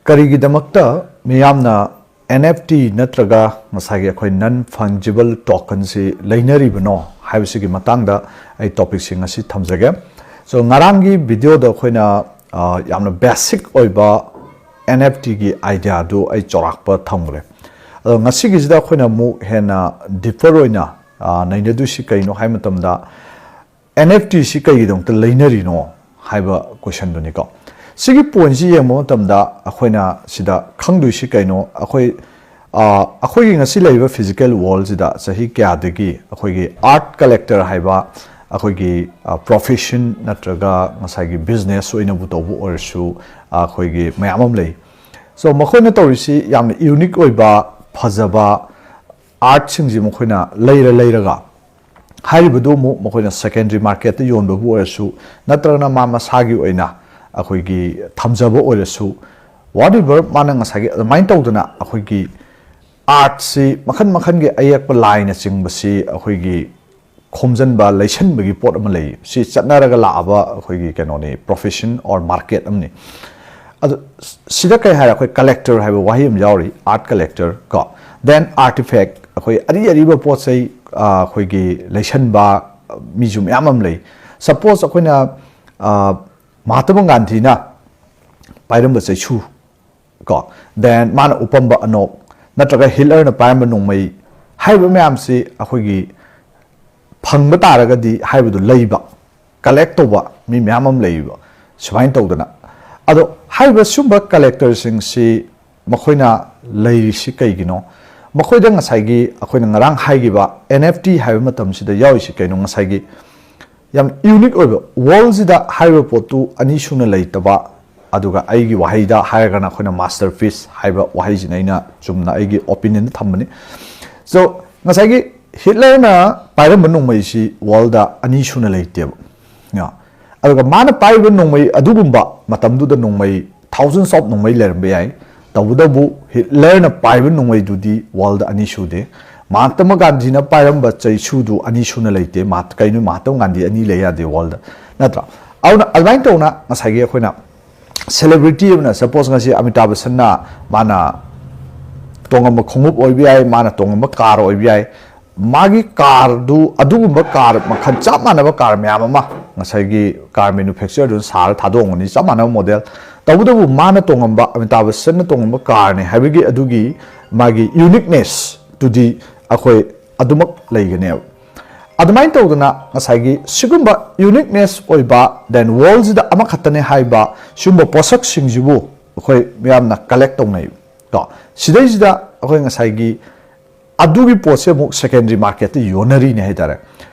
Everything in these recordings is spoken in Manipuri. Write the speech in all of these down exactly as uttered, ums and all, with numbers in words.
ꯀꯔꯤꯒꯤꯗꯃꯛꯇ ꯃꯤꯌꯥꯝꯅ ꯑꯦꯟ ꯑꯦꯐ ꯇꯤ ꯅꯠꯇ꯭ꯔꯒ ꯉꯁꯥꯏꯒꯤ ꯑꯩꯈꯣꯏ non fungible tokenꯁꯤ ꯂꯩꯅꯔꯤꯕꯅꯣ ꯍꯥꯏꯕꯁꯤꯒꯤ ꯃꯇꯥꯡꯗ ꯑꯩ topicꯁꯤ ꯉꯁꯤ ꯊꯝꯖꯒꯦ꯫ So, ꯉꯔꯥꯡꯒꯤ videoꯗ ꯑꯩꯈꯣꯏꯅ, ꯑ, ꯌꯥꯝꯅ basic ꯑꯣꯏꯕ ꯑꯦꯟ ꯑꯦꯐ ꯇꯤꯒꯤ ideaꯗꯨ ꯑꯩ ꯆꯥꯎꯔꯥꯛꯄ ꯊꯝꯈ꯭ꯔꯦ꯫ ꯑꯗꯣ ꯉꯁꯤꯒꯤꯁꯤꯗ ꯑꯩꯈꯣꯏꯅ ꯑꯃꯨꯛ ꯍꯦꯟꯅ deeper ꯑꯣꯏꯅ, ꯑ, ꯅꯩꯅꯗꯣꯏꯁꯤ ꯀꯩꯅꯣ ꯍꯥꯏꯕ ꯃꯇꯝꯗ, ꯑꯦꯟ ꯑꯦꯐ ꯇꯤꯁꯤ ꯀꯩꯒꯤꯗꯃꯛꯇ ꯂꯩꯅꯔꯤꯅꯣ ꯍꯥꯏꯕ questionꯗꯨꯅꯤꯀꯣ꯫ ꯁꯤꯒꯤ pointꯁꯤ ꯌꯦꯡꯕ ꯃꯇꯝꯗ ꯑꯩꯈꯣꯏꯅ ꯁꯤꯗ ꯈꯪꯗꯣꯏꯁꯤ ꯀꯩꯅꯣ, ꯑꯩꯈꯣꯏ, ꯑ, ꯑꯩꯈꯣꯏꯒꯤ ꯉꯁꯤ ꯂꯩꯔꯤꯕ physical worldꯁꯤꯗ ꯆꯍꯤ ꯀꯌꯥꯗꯒꯤ ꯑꯩꯈꯣꯏꯒꯤ art collector ꯍꯥꯏꯕ ꯑꯩꯈꯣꯏꯒꯤ, ꯑ, profession ꯅꯠꯇ꯭ꯔꯒ ꯉꯁꯥꯏꯒꯤ business ꯑꯣꯏꯅꯕꯨ ꯇꯧꯕ ꯑꯣꯏꯔꯁꯨ, ꯑ, ꯑꯩꯈꯣꯏꯒꯤ ꯃꯌꯥꯝ ꯑꯃ ꯂꯩ꯫ So, ꯃꯈꯣꯏꯅ ꯇꯧꯔꯤꯁꯤ ꯌꯥꯝꯅ unique ꯑꯣꯏꯕ, ꯐꯖꯕ artꯁꯤꯡꯁꯤ ꯃꯈꯣꯏꯅ ꯂꯩꯔ ꯂꯩꯔꯒ ꯍꯥꯏꯔꯤꯕꯗꯨ ꯑꯃꯨꯛ ꯃꯈꯣꯏꯅ secondary marketꯇ ꯌꯣꯟꯕꯕꯨ ꯑꯣꯏꯔꯁꯨ, ꯅꯠꯇ꯭ꯔꯒꯅ ꯃꯥ ꯃꯁꯥꯒꯤ ꯑꯣꯏꯅ ꯑꯩꯈꯣꯏꯒꯤ ꯊꯝꯖꯕ ꯑꯣꯏꯔꯁꯨ, whatever, ꯃꯥꯅ ꯉꯁꯥꯏꯒꯤ ꯑꯗꯨꯃꯥꯏꯅ ꯇꯧꯗꯅ ꯑꯩꯈꯣꯏꯒꯤ artꯁꯤ ꯃꯈꯜ ꯃꯈꯜꯒꯤ ꯑꯌꯦꯛꯄ ꯂꯥꯏꯅꯆꯤꯡꯕꯁꯤ ꯑꯩꯈꯣꯏꯒꯤ ꯈꯣꯝꯖꯤꯟꯕ, ꯂꯩꯁꯟꯕꯒꯤ ꯄꯣꯠ ꯑꯃ ꯂꯩ꯫ ꯁꯤ ꯆꯠꯅꯔꯒ ꯂꯥꯛꯑꯕ ꯑꯩꯈꯣꯏꯒꯤ ꯀꯩꯅꯣꯅꯤ, profession or market ꯑꯃꯅꯤ꯫ ꯑꯗꯣ ꯁꯤꯗ ꯀꯩ ꯍꯥꯏꯔꯦ, ꯑꯩꯈꯣꯏ collector ꯍꯥꯏꯕ ꯋꯥꯍꯩ ꯑꯃ ꯌꯥꯎꯔꯤ, art collector ꯀꯣ꯫ Then artifact, ꯑꯩꯈꯣꯏ ꯑꯔꯤ ꯑꯔꯤꯕ ꯄꯣꯠ ꯆꯩ, ꯑ, ꯑꯩꯈꯣꯏꯒꯤ ꯂꯩꯁꯟꯕ ꯃꯤꯁꯨ ꯃꯌꯥꯝ ꯑꯃ ꯂꯩ꯫ Suppose ꯑꯩꯈꯣꯏꯅ, ꯑ, ꯃꯍꯥꯇꯃ ꯒꯥꯟꯙꯤꯅ ꯄꯥꯏꯔꯝꯕ ꯆꯩꯁꯨ ꯀꯣ, then ꯃꯥꯅ ꯎꯞꯄꯝꯕ ꯑꯅꯣꯛ, ꯅꯠꯇ꯭ꯔꯒ ꯍꯤꯠꯂꯔꯅ ꯄꯥꯏꯔꯝꯕ ꯅꯣꯡꯃꯩ, ꯍꯥꯏꯔꯤꯕ ꯃꯌꯥꯝꯁꯤ ꯑꯩꯈꯣꯏꯒꯤ ꯐꯪꯕ ꯇꯥꯔꯒꯗꯤ ꯍꯥꯏꯕꯗꯨ ꯂꯩꯕ, collect ꯇꯧꯕ ꯃꯤ ꯃꯌꯥꯝ ꯑꯃ ꯂꯩꯕ, ꯁꯨꯃꯥꯏꯅ ꯇꯧꯗꯅ꯫ ꯑꯗꯣ ꯍꯥꯏꯔꯤꯕ ꯁꯨꯝꯕ collectorꯁꯤꯡꯁꯤ ꯃꯈꯣꯏꯅ ꯂꯩꯔꯤꯁꯤ ꯀꯩꯒꯤꯅꯣ? ꯃꯈꯣꯏꯗ ꯉꯁꯥꯏꯒꯤ ꯑꯩꯈꯣꯏꯅ ꯉꯔꯥꯡ ꯍꯥꯏꯈꯤꯕ ꯑꯦꯟ ꯑꯦꯐ ꯇꯤ ꯍꯥꯏꯕ ꯃꯇꯝꯁꯤꯗ ꯌꯥꯎꯔꯤꯁꯤ ꯀꯩꯅꯣ? ꯉꯁꯥꯏꯒꯤ ꯌꯥꯝ unique ꯑꯣꯏꯕ, worldꯁꯤꯗ ꯍꯥꯏꯔꯤꯕ ꯄꯣꯠꯇꯨ ꯑꯅꯤ ꯁꯨꯅ ꯂꯩꯇꯕ, ꯑꯗꯨꯒ ꯑꯩꯒꯤ ꯋꯥꯍꯩꯗ ꯍꯥꯏꯔꯒꯅ ꯑꯩꯈꯣꯏꯅ masterpiece ꯍꯥꯏꯕ ꯋꯥꯍꯩꯁꯤꯅ ꯑꯩꯅ ꯆꯨꯝꯅ ꯑꯩꯒꯤ opinionꯗ ꯊꯝꯕꯅꯤ꯫ So, ꯉꯁꯥꯏꯒꯤ ꯍꯤꯠꯂꯔꯅ ꯄꯥꯏꯔꯝꯕ ꯅꯣꯡꯃꯩꯁꯤ worldꯗ ꯑꯅꯤ ꯁꯨꯅ ꯂꯩꯇꯦꯕ꯫ ꯌꯥ꯫ ꯑꯗꯨꯒ ꯃꯥꯅ ꯄꯥꯏꯔꯤꯕ ꯅꯣꯡꯃꯩ, ꯑꯗꯨꯒꯨꯝꯕ ꯃꯇꯝꯗꯨꯗ ꯅꯣꯡꯃꯩ thousands of ꯅꯣꯡꯃꯩ ꯂꯩꯔꯝꯕ ꯌꯥꯏ, ꯇꯧꯕꯇꯕꯨ ꯍꯤꯠꯂꯔꯅ ꯄꯥꯏꯕ ꯅꯣꯡꯃꯩꯗꯨꯗꯤ worldꯗ ꯑꯅꯤ ꯁꯨꯗꯦ꯫ ꯃꯍꯥꯇꯃ ꯒꯥꯟꯙꯤꯅ ꯄꯥꯏꯔꯝꯕ ꯆꯩꯁꯨꯗꯨ ꯑꯅꯤ ꯁꯨꯅ ꯂꯩꯇꯦ꯫ ꯃꯍꯥ-, ꯀꯩꯅꯣ, ꯃꯍꯥꯇꯃ ꯒꯥꯟꯙꯤ ꯑꯅꯤ ꯂꯩ ꯌꯥꯗꯦ worldꯗ, ꯅꯠꯇ꯭ꯔꯥ? ꯑꯗꯨꯅ ꯑꯗꯨꯃꯥꯏꯅ ꯇꯧꯅ ꯉꯁꯥꯏꯒꯤ ꯑꯩꯈꯣꯏꯅ ꯁꯦꯂꯦꯕ꯭ꯔꯤꯇꯤ ꯑꯃꯅ, ꯁꯄꯣꯁ, ꯉꯁꯤ ꯑꯃꯤꯇꯥꯕ ꯕꯆꯟꯅ ꯃꯥꯅ ꯇꯣꯡꯉꯝꯕ ꯈꯣꯡꯎꯞ ꯑꯣꯏꯕ ꯌꯥꯏ, ꯃꯥꯅ ꯇꯣꯡꯉꯝꯕ ꯀꯥꯔ ꯑꯣꯏꯕ ꯌꯥꯏ, ꯃꯥꯒꯤ ꯀꯥꯔꯗꯨ, ꯑꯗꯨꯒꯨꯝꯕ ꯀꯥꯔ ꯃꯈꯜ ꯆꯞ ꯃꯥꯟꯅꯕ ꯀꯥꯔ ꯃꯌꯥꯝ ꯑꯃ ꯉꯁꯥꯏꯒꯤ ꯀꯥꯔ ꯃꯦꯅꯨꯐꯦꯛꯆꯔꯗꯨꯅ ꯁꯥꯔ ꯊꯥꯗꯣꯛꯑꯝꯒꯅꯤ, ꯆꯞ ꯃꯥꯟꯅꯕ ꯃꯣꯗꯦꯜ꯫ ꯇꯧꯕꯇꯕꯨ ꯃꯥꯅ ꯇꯣꯡꯉꯝꯕ, ꯑꯃꯤꯇꯥꯕ ꯕꯆꯟꯅ ꯇꯣꯡꯉꯝꯕ ꯀꯥꯔꯅꯦ ꯍꯥꯏꯕꯒꯤ ꯑꯗꯨꯒꯤ ꯃꯥꯒꯤ ꯌꯨꯅꯤꯛꯅꯦꯁꯇꯨꯗꯤ ꯑꯩꯈꯣꯏ ꯑꯗꯨꯃꯛ ꯂꯩꯒꯅꯦꯕ꯫ ꯑꯗꯨꯃꯥꯏꯅ ꯇꯧꯗꯅ ꯉꯁꯥꯏꯒꯤ ꯁꯤꯒꯨꯝꯕ ꯌꯨꯅꯤꯛꯅꯦꯁ ꯑꯣꯏꯕ, then ꯋꯥꯔꯜꯁꯤꯗ ꯑꯃꯈꯛꯇꯅꯦ ꯍꯥꯏꯕ ꯁꯤꯒꯨꯝꯕ ꯄꯣꯠꯁꯛꯁꯤꯡꯁꯤꯕꯨ ꯑꯩꯈꯣꯏ ꯃꯤꯌꯥꯝꯅ ꯀꯂꯦꯛ ꯇꯧꯅꯩ꯫ ꯀꯣ, ꯁꯤꯗꯩꯁꯤꯗ ꯑꯩꯈꯣꯏ ꯉꯁꯥꯏꯒꯤ ꯑꯗꯨꯒꯤ ꯄꯣꯠꯁꯦ ꯑꯃꯨꯛ ꯁꯦꯀꯦꯟꯗꯔꯤ ꯃꯥꯔꯀꯦꯠꯇ ꯌꯣꯟꯅꯔꯤꯅꯦ ꯍꯥꯏꯇꯥꯔꯦ꯫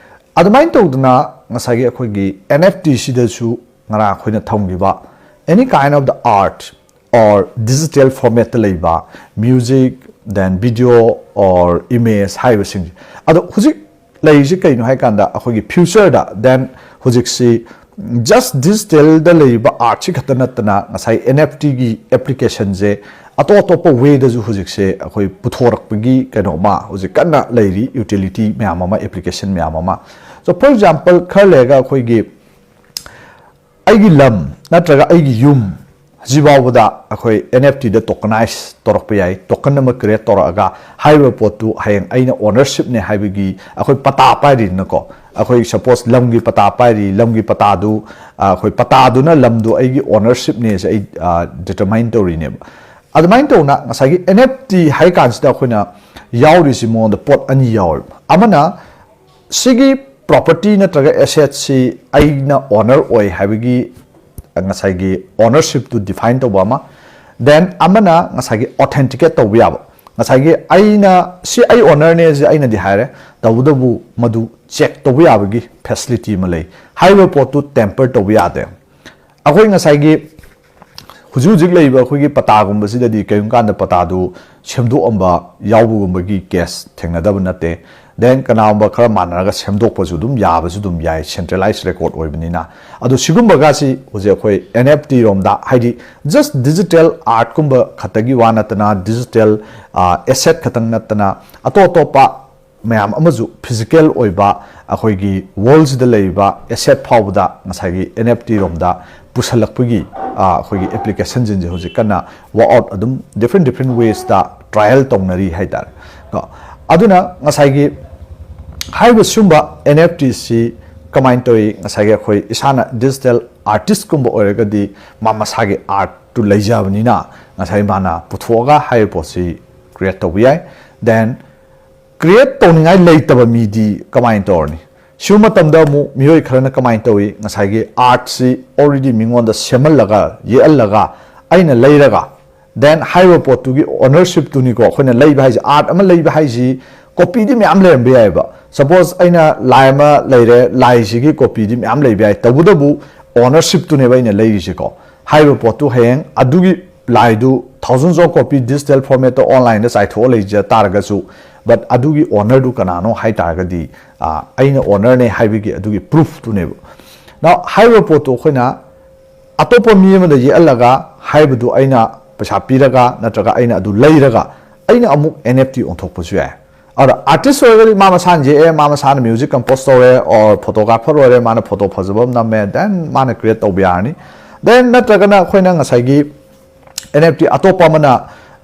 ꯑꯗꯨꯃꯥꯏꯅ ꯇꯧꯗꯅ ꯉꯁꯥꯏꯒꯤ ꯑꯩꯈꯣꯏꯒꯤ ꯑꯦꯟ ꯑꯦꯐ ꯇꯤꯁꯤꯗꯁꯨ ꯉꯔꯥꯡ ꯑꯩꯈꯣꯏꯅ ꯊꯝꯈꯤꯕ any kind of the art or digital formatꯇ ꯂꯩꯕ music, then video or image ꯍꯥꯏꯔꯤꯕꯁꯤꯡꯁꯦ꯫ ꯑꯗꯣ ꯍꯧꯖꯤꯛ ꯂꯩꯔꯤꯁꯤ ꯀꯩꯅꯣ ꯍꯥꯏ ꯀꯥꯟꯗ, ꯑꯩꯈꯣꯏꯒꯤ ꯐ꯭ꯌꯨꯆꯔꯗ, then ꯍꯧꯖꯤꯛꯁꯤ just ꯗꯤꯖꯤꯇꯦꯜꯗ ꯂꯩꯔꯤꯕ ꯑꯥꯔꯠꯁꯤ ꯈꯛꯇ ꯅꯠꯇꯅ ꯉꯁꯥꯏ ꯑꯦꯟ ꯑꯦꯐ ꯇꯤꯒꯤ ꯑꯦꯄ꯭ꯂꯤꯀꯦꯁꯟꯁꯦ ꯑꯇꯣꯞ ꯑꯇꯣꯞꯄ ꯋꯦꯗꯁꯨ ꯍꯧꯖꯤꯛꯁꯦ ꯑꯩꯈꯣꯏ ꯄꯨꯊꯣꯔꯛꯄꯒꯤ ꯀꯩꯅꯣ ꯑꯃ ꯍꯧꯖꯤꯛ ꯀꯟꯅ ꯂꯩꯔꯤ, ꯌꯨꯇꯤꯂꯤꯇꯤ ꯃꯌꯥꯝ ꯑꯃ, ꯑꯦꯄ꯭ꯂꯤꯀꯦꯁꯟ ꯃꯌꯥꯝ ꯑꯃ꯫ So for example, ꯈꯔ ꯂꯩꯔꯒ ꯑꯩꯈꯣꯏꯒꯤ ꯑꯩꯒꯤ ꯂꯝ ꯅꯠꯇ꯭ꯔꯒ ꯑꯩꯒꯤ ꯌꯨꯝ ꯍꯧꯖꯤꯛ ꯐꯥꯎꯕꯗ ꯑꯩꯈꯣꯏ ꯑꯦꯟ ꯑꯦꯐ ꯇꯤꯗ ꯇꯣꯀꯅꯥꯏꯁ ꯇꯧꯔꯛꯄ ꯌꯥꯏ꯫ ꯇꯣꯀꯟ ꯑꯃ ꯀ꯭ꯔꯤꯌꯦꯠ ꯇꯧꯔꯛꯑꯒ ꯍꯥꯏꯔꯤꯕ ꯄꯣꯠꯇꯨ ꯍꯌꯦꯡ ꯑꯩꯅ ꯑꯣꯅꯔꯁꯤꯞꯅꯦ ꯍꯥꯏꯕꯒꯤ ꯑꯩꯈꯣꯏ ꯄꯇꯥ ꯄꯥꯏꯔꯤꯗꯅꯀꯣ꯫ ꯑꯩꯈꯣꯏ ꯁꯄꯣꯁ ꯂꯝꯒꯤ ꯄꯇꯥ ꯄꯥꯏꯔꯤ, ꯂꯝꯒꯤ ꯄꯇꯥꯗꯨ, ꯑ, ꯑꯩꯈꯣꯏ ꯄꯇꯥꯗꯨꯅ ꯂꯝꯗꯨ ꯑꯩꯒꯤ ꯑꯣꯅꯔꯁꯤꯞꯅꯦꯁꯦ ꯑꯩ ꯗꯤꯇꯔꯃꯥꯏꯟ ꯇꯧꯔꯤꯅꯦꯕ꯫ ꯑꯗꯨꯃꯥꯏꯅ ꯇꯧꯅ ꯉꯁꯥꯏꯒꯤ ꯑꯦꯟ ꯑꯦꯐ ꯇꯤ ꯍꯥꯏ ꯀꯥꯟꯁꯤꯗ ꯑꯩꯈꯣꯏꯅ ꯌꯥꯎꯔꯤꯁꯤ ꯃꯉꯣꯟꯗ ꯄꯣꯠ ꯑꯅꯤ ꯌꯥꯎꯋꯦꯕ꯫ ꯑꯃꯅ ꯁꯤꯒꯤ ꯄ꯭ꯔꯣꯄꯔꯇꯤ ꯅꯠꯇ꯭ꯔꯒ ꯑꯦꯁꯦꯠꯁꯤ ꯑꯩꯅ ꯑꯣꯅꯔ ꯑꯣꯏ ꯍꯥꯏꯕꯒꯤ ꯉꯁꯥꯏꯒꯤ ꯑꯣꯅꯔꯁꯤꯞꯇꯨ ꯗꯤꯐꯥꯏꯟ ꯇꯧꯕ ꯑꯃ, then ꯑꯃꯅ ꯉꯁꯥꯏꯒꯤ ꯑꯣꯊꯦꯟꯇꯤꯀꯦꯠ ꯇꯧꯕ ꯌꯥꯕ, ꯉꯁꯥꯏꯒꯤ ꯑꯩꯅ ꯁꯤ ꯑꯩ ꯑꯣꯅꯔꯅꯦ ꯁꯤ ꯑꯩꯅꯗꯤ ꯍꯥꯏꯔꯦ, ꯇꯧꯕꯇꯕꯨ ꯃꯗꯨ ꯆꯦꯛ ꯇꯧꯕ ꯌꯥꯕꯒꯤ ꯐꯦꯁꯤꯂꯤꯇꯤ ꯑꯃ ꯂꯩ꯫ ꯍꯥꯏꯔꯤꯕ ꯄꯣꯠꯇꯨ ꯇꯦꯝꯄꯔ ꯇꯧꯕ ꯌꯥꯗꯦ꯫ ꯑꯩꯈꯣꯏ ꯉꯁꯥꯏꯒꯤ ꯍꯧꯖꯤꯛ ꯍꯧꯖꯤꯛ ꯂꯩꯔꯤꯕ ꯑꯩꯈꯣꯏꯒꯤ ꯄꯇꯥꯒꯨꯝꯕꯁꯤꯗꯗꯤ ꯀꯔꯤꯒꯨꯝꯕ ꯀꯥꯟꯗ ꯄꯇꯥꯗꯨ ꯁꯦꯝꯗꯣꯛꯑꯝꯕ ꯌꯥꯎꯕꯒꯨꯝꯕꯒꯤ ꯀꯦꯁ ꯊꯦꯡꯅꯗꯕ ꯅꯠꯇꯦ꯫ Then ꯀꯅꯥꯒꯨꯝꯕ ꯈꯔ ꯃꯥꯟꯅꯔꯒ ꯁꯦꯝꯗꯣꯛꯄꯁꯨ ꯑꯗꯨꯝ ꯌꯥꯕꯁꯨ ꯑꯗꯨꯝ ꯌꯥꯏ, ꯁꯦꯟꯇ꯭ꯔꯦꯂꯥꯏꯁ ꯔꯦꯀꯣꯔꯠ ꯑꯣꯏꯕꯅꯤꯅ꯫ ꯑꯗꯣ ꯁꯤꯒꯨꯝꯕꯒꯁꯤ ꯍꯧꯖꯤꯛ ꯑꯩꯈꯣꯏ ꯑꯦꯟ ꯑꯦꯐ ꯇꯤ ꯔꯣꯝꯗ, ꯍꯥꯏꯗꯤ just digital artꯀꯨꯝꯕ ꯈꯛꯇꯒꯤ ꯋꯥ ꯅꯠꯇꯅ, ꯗꯤꯖꯤꯇꯦꯜ ꯑꯦꯁꯦꯠ ꯈꯛꯇꯪ ꯅꯠꯇꯅ, ꯑꯇꯣꯞ ꯑꯇꯣꯞꯄ ꯃꯌꯥꯝ ꯑꯃꯁꯨ ꯐꯤꯖꯤꯀꯦꯜ ꯑꯣꯏꯕ ꯑꯩꯈꯣꯏꯒꯤ ꯋꯥꯔꯜꯁꯤꯗ ꯂꯩꯔꯤꯕ ꯑꯦꯁꯦꯠ ꯐꯥꯎꯕꯗ ꯉꯁꯥꯏꯒꯤ ꯑꯦꯟ ꯑꯦꯐ ꯇꯤ ꯔꯣꯝꯗ ꯄꯨꯁꯜꯂꯛꯄꯒꯤ ꯑꯩꯈꯣꯏꯒꯤ ꯑꯦꯄ꯭ꯂꯤꯀꯦꯁꯟꯁꯤꯡꯁꯦ ꯍꯧꯖꯤꯛ ꯀꯟꯅ ꯋꯥꯛ ꯑꯥꯎꯠ ꯑꯗꯨꯝ ꯗꯤꯐ꯭ꯔꯦꯟ ꯗꯤꯐ꯭ꯔꯦꯟ ꯋꯦꯁꯇ ꯇ꯭ꯔꯥꯏꯌꯦꯜ ꯇꯧꯅꯔꯤ ꯍꯥꯏꯇꯥꯔꯦ ꯀꯣ꯫ ꯑꯗꯨꯅ ꯉꯁꯥꯏꯒꯤ ꯍꯥꯏꯔꯤꯕ ꯁꯤꯒꯨꯝꯕ ꯑꯦꯟ ꯑꯦꯐ ꯇꯤꯁꯤ ꯀꯃꯥꯏꯅ ꯇꯧꯏ? ꯉꯁꯥꯏꯒꯤ ꯑꯩꯈꯣꯏ ꯏꯁꯥꯅ ꯗꯤꯖꯤꯇꯦꯜ ꯑꯥꯔꯇꯤꯁꯀꯨꯝꯕ ꯑꯣꯏꯔꯒꯗꯤ ꯃꯥ ꯃꯁꯥꯒꯤ ꯑꯥꯔꯠꯇꯨ ꯂꯩꯖꯕꯅꯤꯅ ꯉꯁꯥꯏ ꯃꯥꯅ ꯄꯨꯊꯣꯛꯑꯒ ꯍꯥꯏꯔꯤꯕ ꯄꯣꯠꯁꯤ ꯀ꯭ꯔꯤꯌꯦꯠ ꯇꯧꯕ ꯌꯥꯏ꯫ ꯗꯦꯟ ꯀ꯭ꯔꯤꯌꯦꯠ ꯇꯧꯅꯤꯡꯉꯥꯏ ꯂꯩꯇꯕ ꯃꯤꯗꯤ ꯀꯃꯥꯏꯅ ꯇꯧꯔꯅꯤ? ꯁꯤꯒꯨꯝꯕ ꯃꯇꯝꯗ ꯑꯃꯨꯛ ꯃꯤꯑꯣꯏ ꯈꯔꯅ ꯀꯃꯥꯏꯅ ꯇꯧꯏ? ꯉꯁꯥꯏꯒꯤ ꯑꯥꯔꯠꯁꯤ ꯑꯣꯜꯔꯦꯗꯤ ꯃꯤꯉꯣꯟꯗ ꯁꯦꯝꯍꯜꯂꯒ, ꯌꯦꯛꯍꯜꯂꯒ, ꯑꯩꯅ ꯂꯩꯔꯒ, ꯗꯦꯟ ꯍꯥꯏꯔꯤꯕ ꯄꯣꯠꯇꯨꯒꯤ ꯑꯣꯅꯔꯁꯤꯞꯇꯨꯅꯤꯀꯣ ꯑꯩꯈꯣꯏꯅ ꯂꯩꯕ ꯍꯥꯏꯁꯦ꯫ ꯑꯥꯔꯠ ꯑꯃ ꯂꯩꯕ ꯍꯥꯏꯁꯤ ꯀꯣꯄꯤꯗꯤ ꯃꯌꯥꯝ ꯂꯩꯔꯝꯕ ꯌꯥꯏꯑꯕ꯫ ꯁꯄꯣꯁ ꯑꯩꯅ ꯂꯥꯏ ꯑꯃ ꯂꯩꯔꯦ, ꯂꯥꯏꯁꯤꯒꯤ ꯀꯣꯄꯤꯗꯤ ꯃꯌꯥꯝ ꯂꯩꯕ ꯌꯥꯏ, ꯇꯧꯕꯇꯕꯨ ꯑꯣꯅꯔꯁꯤꯞꯇꯨꯅꯦꯕ ꯑꯩꯅ ꯂꯩꯔꯤꯁꯦꯀꯣ꯫ ꯍꯥꯏꯔꯤꯕ ꯄꯣꯠꯇꯨ ꯍꯌꯦꯡ ꯑꯗꯨꯒꯤ ꯂꯥꯏꯗꯨ thousands of copy digital formatꯇ online ꯆꯥꯏꯊꯣꯛꯑ ꯂꯩꯖ ꯇꯥꯔꯒꯁꯨ, but ꯑꯗꯨꯒꯤ ꯑꯣꯅꯔꯗꯨ ꯀꯅꯥꯅꯣ ꯍꯥꯏ ꯇꯥꯔꯒꯗꯤ, ꯑꯩꯅ ꯑꯣꯅꯔꯅꯦ ꯍꯥꯏꯕꯒꯤ ꯑꯗꯨꯒꯤ ꯄ꯭ꯔꯨꯐꯇꯨꯅꯦꯕ꯫ Now ꯍꯥꯏꯔꯤꯕ ꯄꯣꯠꯇꯨ ꯑꯩꯈꯣꯏꯅ ꯑꯇꯣꯞꯄ ꯃꯤ ꯑꯃꯗ ꯌꯦꯛꯍꯜꯂꯒ ꯍꯥꯏꯕꯗꯨ ꯑꯩꯅ ꯄꯩꯁꯥ ꯄꯤꯔꯒ ꯅꯠꯇ꯭ꯔꯒ ꯑꯩꯅ ꯑꯗꯨ ꯂꯩꯔꯒ ꯑꯩꯅ ꯑꯃꯨꯛ ꯑꯦꯟ ꯑꯦꯐ ꯇꯤ ꯑꯣꯟꯊꯣꯛꯄꯁꯨ ꯌꯥꯏ꯫ ꯑꯗ ꯑꯥꯔꯇꯤꯁ ꯑꯣꯏꯔꯒꯗꯤ ꯃꯥ ꯃꯁꯥꯅ ꯌꯦꯛꯑꯦ, ꯃꯥ ꯃꯁꯥꯅ ꯃ꯭ꯌꯨꯖꯤꯛ ꯀꯝꯄꯣꯁ ꯇꯧꯔꯦ, ꯑꯣꯔ ꯐꯣꯇꯣꯒ꯭ꯔꯥꯐꯔ ꯑꯣꯏꯔꯦ, ꯃꯥꯅ ꯐꯣꯇꯣ ꯐꯖꯕ ꯑꯃ ꯅꯝꯃꯦ, ꯗꯦꯟ ꯃꯥꯅ ꯀ꯭ꯔꯤꯌꯦꯠ ꯇꯧꯕ ꯌꯥꯔꯅꯤ꯫ ꯗꯦꯟ ꯅꯠꯇ꯭ꯔꯒꯅ ꯑꯩꯈꯣꯏꯅ ꯉꯁꯥꯏꯒꯤ ꯑꯦꯟ ꯑꯦꯐ ꯇꯤ ꯑꯇꯣꯞꯄ ꯑꯃꯅ,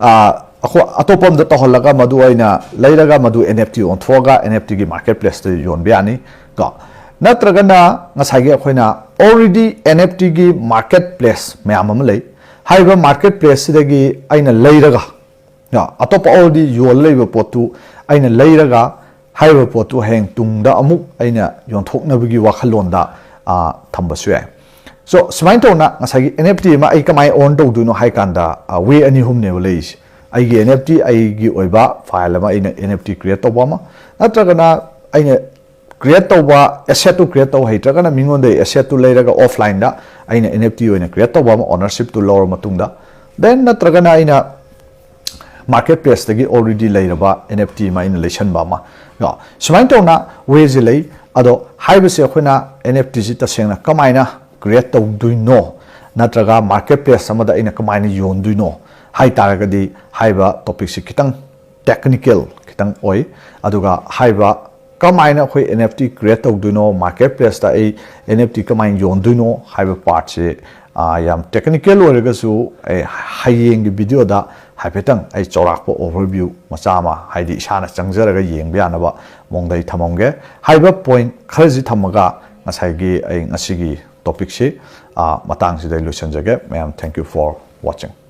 ꯑꯩꯈꯣꯏ ꯑꯇꯣꯞꯄ ꯑꯃꯗ ꯇꯧꯍꯜꯂꯒ ꯃꯗꯨ ꯑꯩꯅ ꯂꯩꯔꯒ ꯃꯗꯨ ꯑꯦꯟ ꯑꯦꯐ ꯇꯤ ꯑꯣꯟꯊꯣꯛꯑꯒ ꯑꯦꯟ ꯑꯦꯐ ꯇꯤꯒꯤ ꯃꯥꯔꯀꯦꯠ ꯄ꯭ꯂꯦꯁꯇ ꯌꯣꯟꯕ ꯌꯥꯅꯤ ꯀꯣ꯫ ꯅꯠꯇ꯭ꯔꯒꯅ ꯉꯁꯥꯏꯒꯤ ꯑꯩꯈꯣꯏꯅ ꯑꯣꯜꯔꯦꯗꯤ ꯑꯦꯟ ꯑꯦꯐ ꯇꯤꯒꯤ ꯃꯥꯔꯀꯦꯠ ꯄ꯭ꯂꯦꯁ ꯃꯌꯥꯝ ꯑꯃ ꯂꯩ꯫ ꯍꯥꯏꯔꯤꯕ ꯃꯥꯔꯀꯦꯠ ꯄ꯭ꯂꯦꯁꯁꯤꯗꯒꯤ ꯑꯩꯅ ꯂꯩꯔꯒ, ꯑꯇꯣꯞꯄ ꯑꯣꯜꯔꯦꯗꯤ ꯌꯣꯜ ꯂꯩꯕ ꯄꯣꯠꯇꯨ ꯑꯩꯅ ꯂꯩꯔꯒ ꯍꯥꯏꯔꯤꯕ ꯄꯣꯠꯇꯨ ꯍꯌꯦꯡ ꯇꯨꯡꯗ ꯑꯃꯨꯛ ꯑꯩꯅ ꯌꯣꯟꯊꯣꯛꯅꯕꯒꯤ ꯋꯥꯈꯜꯂꯣꯟꯗ ꯊꯝꯕꯁꯨ ꯌꯥꯏ꯫ ꯁꯣ ꯁꯨꯃꯥꯏꯅ ꯇꯧꯅ ꯉꯁꯥꯏꯒꯤ ꯑꯦꯟ ꯑꯦꯐ ꯇꯤ ꯑꯃ ꯑꯩ ꯀꯃꯥꯏꯅ ꯑꯣꯟ ꯇꯧꯗꯣꯏꯅꯣ ꯍꯥꯏ ꯀꯥꯟꯗ, ꯋꯦ ꯑꯅꯤ ꯑꯍꯨꯝꯅꯦꯕ ꯂꯩꯔꯤꯁꯦ꯫ ꯑꯩꯒꯤ ꯑꯦꯟ ꯑꯦꯐ ꯇꯤ, ꯑꯩꯒꯤ ꯑꯣꯏꯕ ꯐꯥꯏꯜ ꯑꯃ ꯑꯩꯅ ꯑꯦꯟ ꯑꯦꯐ ꯇꯤ ꯀ꯭ꯔꯤꯌꯦꯠ ꯇꯧꯕ ꯑꯃ, ꯅꯠꯇ꯭ꯔꯒꯅ ꯑꯩꯅ ꯀ꯭ꯔꯤꯌꯦꯠ ꯇꯧꯕ, ꯑꯦꯁꯦꯠꯇꯨ ꯀ꯭ꯔꯤꯌꯦꯠ ꯇꯧꯕ ꯍꯩꯇ꯭ꯔꯒꯅ ꯃꯤꯉꯣꯟꯗꯒꯤ ꯑꯦꯁꯦꯠꯇꯨ ꯂꯩꯔꯒ ꯑꯣꯐꯂꯥꯏꯟꯗ ꯑꯩꯅ ꯑꯦꯟ ꯑꯦꯐ ꯇꯤ ꯑꯣꯏꯅ ꯀ꯭ꯔꯤꯌꯦꯠ ꯇꯧꯕ ꯑꯃ, ꯑꯣꯅꯔꯁꯤꯞꯇꯨ ꯂꯧꯔ ꯃꯇꯨꯡꯗ, ꯗꯦꯟ ꯅꯠꯇ꯭ꯔꯒꯅ ꯑꯩꯅ ꯃꯥꯔꯀꯦꯠ ꯄ꯭ꯂꯦꯁꯇꯒꯤ ꯑꯣꯜꯔꯦꯗꯤ ꯂꯩꯔꯕ ꯑꯦꯟ ꯑꯦꯐ ꯇꯤ ꯑꯃ ꯑꯩꯅ ꯂꯩꯁꯟꯕ ꯑꯃ, ꯀꯣ꯫ ꯁꯨꯃꯥꯏꯅ ꯇꯧꯅ ꯋꯦꯁꯦ ꯂꯩ꯫ ꯑꯗꯣ ꯍꯥꯏꯕꯁꯦ ꯑꯩꯈꯣꯏꯅ ꯑꯦꯟ ꯑꯦꯐ ꯇꯤꯁꯤ ꯇꯁꯦꯡꯅ ꯀꯃꯥꯏꯅ ꯀ꯭ꯔꯤꯌꯦꯠ ꯇꯧꯗꯣꯏꯅꯣ ꯅꯠꯇ꯭ꯔꯒ ꯃꯥꯔꯀꯦꯠ ꯄ꯭ꯂꯦꯁ ꯑꯃꯗ ꯑꯩꯅ ꯀꯃꯥꯏꯅ ꯌꯣꯟꯗꯣꯏꯅꯣ ꯍꯥꯏ ꯇꯥꯔꯒꯗꯤ ꯍꯥꯏꯔꯤꯕ ꯇꯣꯄꯤꯛꯁꯤ ꯈꯤꯇꯪ ꯇꯦꯛꯅꯤꯀꯦꯜ ꯈꯤꯇꯪ ꯑꯣꯏ꯫ ꯑꯗꯨꯒ ꯍꯥꯏꯔꯤꯕ ꯀꯃꯥꯏꯅ ꯑꯩꯈꯣꯏ N F T create ꯇꯧꯗꯣꯏꯅꯣ, marketplace ꯇ ꯑꯩ N F T ꯀꯃꯥꯏꯅ ꯌꯣꯟꯗꯣꯏꯅꯣ ꯍꯥꯏꯕ part ꯁꯦ, ꯑ, ꯌꯥꯝ technical ꯑꯣꯏꯔꯒꯁꯨ ꯑꯩ ꯍꯌꯦꯡꯒꯤ video ꯗ ꯍꯥꯏꯐꯦꯠꯇꯪ ꯑꯩ ꯆꯥꯎꯔꯥꯛꯄ overview ꯃꯆꯥ ꯑꯃ, ꯍꯥꯏꯗꯤ ꯏꯁꯥꯅ ꯆꯪꯖꯔꯒ ꯌꯦꯡꯕ ꯌꯥꯅꯕ ꯃꯑꯣꯡꯗ ꯑꯩ ꯊꯝꯃꯝꯒꯦ꯫ ꯍꯥꯏꯔꯤꯕ point ꯈꯔꯁꯤ ꯊꯝꯃꯒ ꯉꯁꯥꯏꯒꯤ ꯑꯩ ꯉꯁꯤꯒꯤ topic ꯁꯤ, ꯑ, ꯃꯇꯥꯡꯁꯤꯗ ꯑꯩ ꯂꯣꯏꯁꯤꯟꯖꯒꯦ꯫ ꯃꯌꯥꯝ, thank you for watching꯫